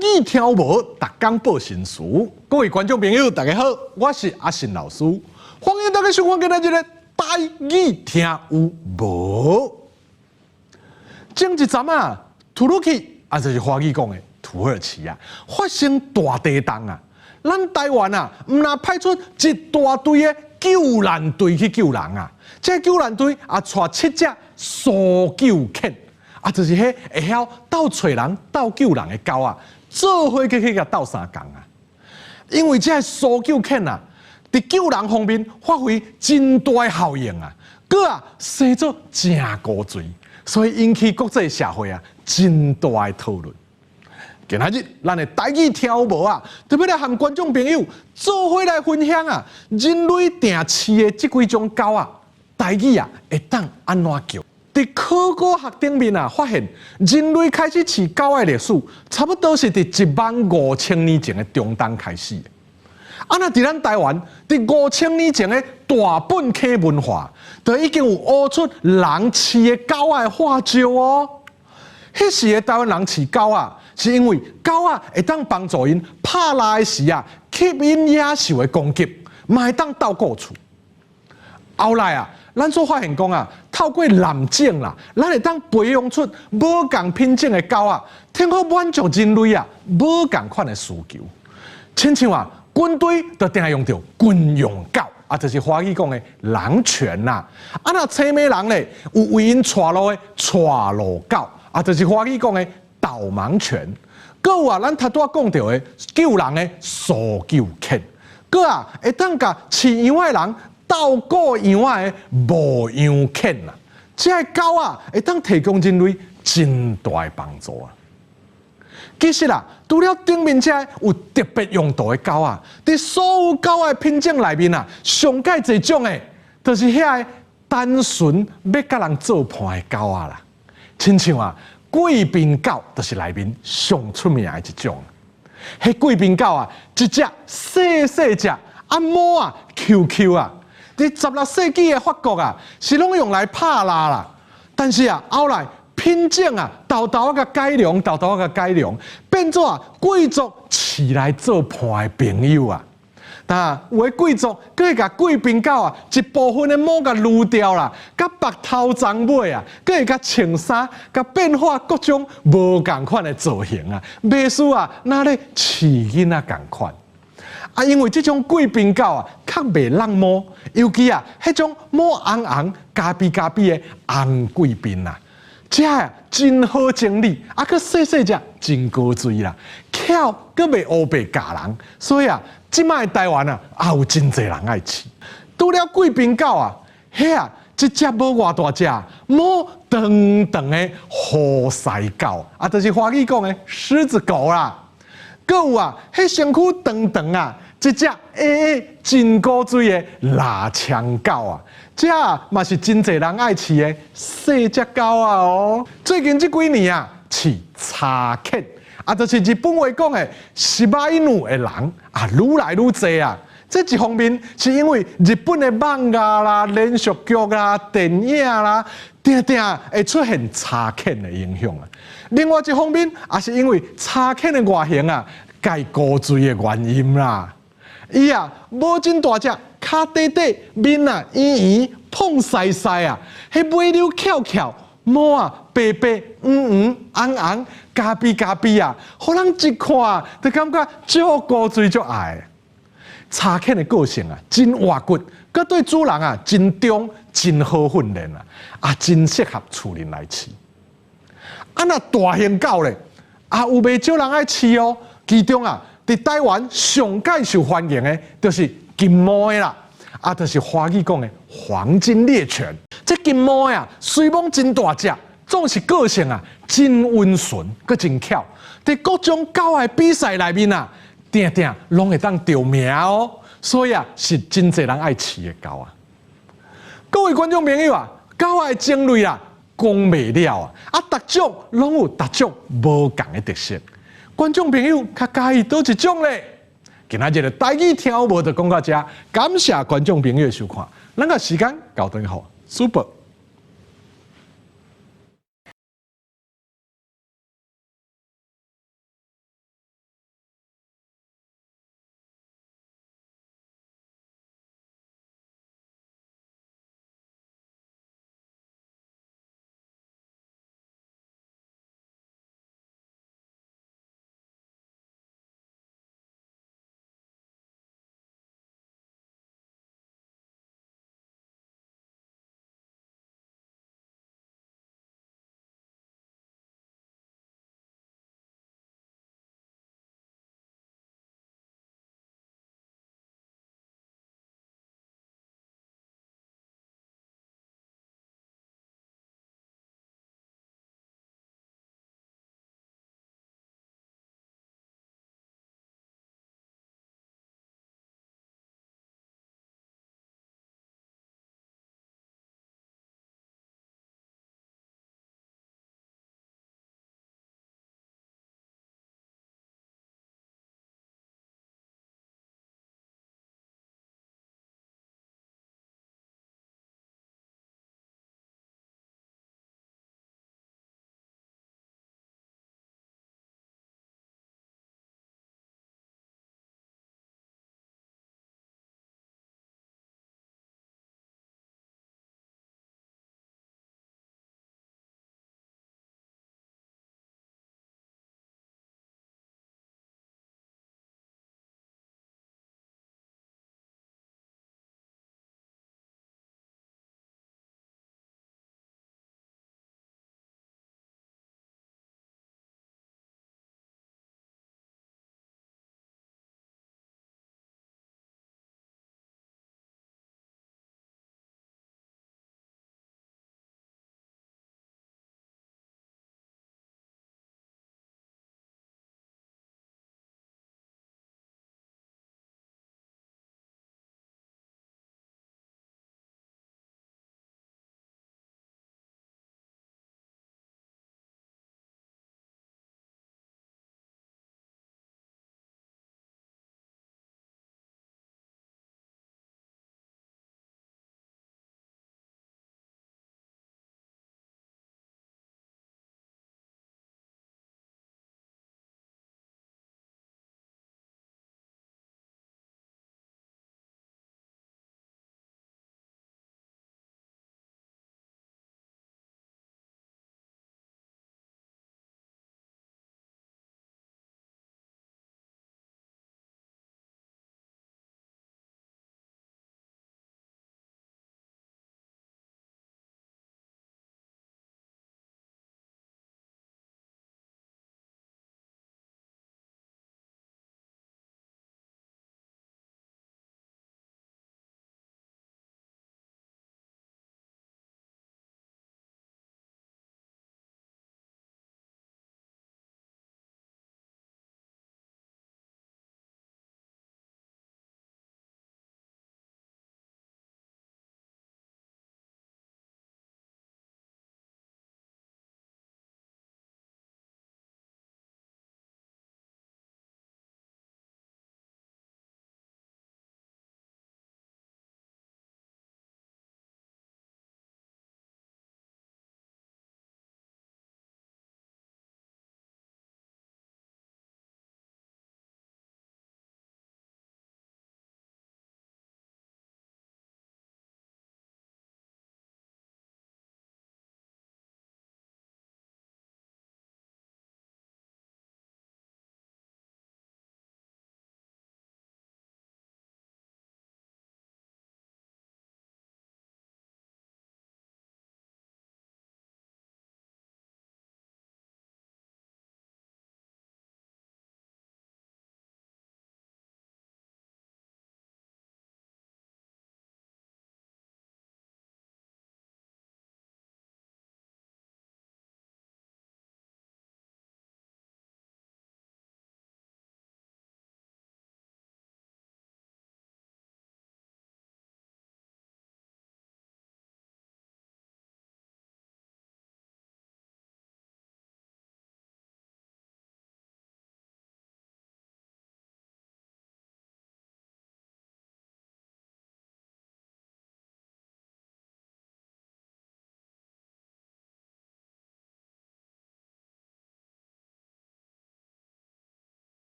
語聽有無？逐工報新事。各位觀眾朋友，大家好，我是阿信老師，歡迎大家收看今仔日的台語聽有無？前一陣啊，土耳其啊，就是華語講的土耳其啊，發生大地動啊，咱台灣啊，毋但派出一大隊的救難隊去救人啊，這個救難隊啊，帶七隻搜救犬。啊，就是彼會曉鬥揣人、鬥救人的狗啊，做伙去去共鬥相共啊。因為這个搜救犬啊，佇救人方面發揮真大的效應啊，閣啊生做誠古錐，所以引起國際社會啊真大的討論。今仔日咱的台語聽有無啊？特別來和觀眾朋友做伙來分享啊，人類定飼的這幾種狗啊，台語啊會當按怎叫？佇考古學頂面啊，發現人類開始飼狗的歷史，差不多是佇1萬5千年前的中東開始。啊，若佇咱台灣，佇5000年前的大本坑文化，就已經有挖出人飼的狗仔的化石哦。彼時的台灣人飼狗仔，是因為狗仔會當幫助𪜶拍獵的時啊，吸引野獸的攻擊，嘛會當鬥顧厝。後來啊，咱所發現講啊，透過濫種啦，咱會當培養出無仝品種的狗仔，通好滿足人類啊無仝款的需求。親像啊，軍隊就定用著軍用狗，啊，就是華語講的狼犬啦。啊，若青盲人咧，有為𪜶帶路的帶路狗，啊，就是華語講的導盲犬。閣有啊，咱頭拄仔講著的救人的搜救犬，閣啊會當共飼羊的人鬥顧羊仔的牧羊犬啦，這个狗仔會當提供人類真大的幫助啊！其實啊，除了頂面這个有特別用途的狗仔，佇所有狗仔的品種內面啊，上蓋濟種的，就是遐个單純欲佮人做伴的狗仔啦。親像啊，貴賓狗就是內面上出名的一種。彼貴賓狗啊，一隻細細隻，啊毛啊 Q Q 啊。佇16世紀的法國啊，是攏用來拍獵啦。但是啊，後來品種啊，沓沓仔共改良，沓沓仔共改良，變做啊貴族飼來做伴的朋友啊。但有的貴族閣會共貴賓狗啊，一部分的毛共擄掉啦，佮縛頭鬃尾啊，閣會共穿衫，共變化各種無仝款的造型啊，袂輸啊，若咧飼囡仔仝款。啊，因為這種貴賓狗啊，較袂落毛，尤其啊，彼種毛紅紅、咖啡咖啡的紅貴賓啊，這啊真好整理，啊，閣細細隻，真古錐啦，巧閣袂烏白咬人，所以啊，這擺台灣啊，也有真濟人愛飼。除了貴賓狗啊，彼啊一隻無偌大隻，毛長長的虎饞狗，啊，就是華語講的獅子狗啦。閣有啊，彼身軀長長啊，一隻矮矮真古錐的臘腸狗啊，這嘛是真濟人愛飼的細隻狗仔哦。最近這幾年啊，飼柴犬啊，就是日本話講的柴犬的人啊，愈來愈濟啊。這一方面是因為日本的漫畫啦、連續劇啦、電影啦，定定會出現柴犬的影響啊。另外一方面，也是因為柴犬的外形啊，蓋古錐的原因啦。伊啊，無真大隻，跤短短，面啊圓圓，胖塞塞啊，彼尾溜翹翹，毛啊白白、黃黃、紅紅、咖啡咖啡啊，予人一看就感覺足古錐足愛。柴犬的個性啊，真活骨，閣對主人啊真忠、真好訓練啊，啊，真適合厝裡來飼。啊，若大型狗咧，也有袂少人愛飼哦。其中啊，佇台灣上蓋受歡迎的，就是金毛的啦，啊，就是華語講的黃金獵犬。這金毛的啊，雖罔真大隻，總是個性啊真溫順，閣真巧。佇各種狗的比賽內面啊，定定攏會當著名哦。所以啊，是真濟人愛飼的狗啊。各位觀眾朋友啊，狗的種類啊，講袂了啊，啊，逐種攏有逐種無仝的特色。觀眾朋友較佮意佗一種咧？今仔日的台語聽有無就講到這，感謝觀眾朋友的收看，咱個時間交轉予 Super。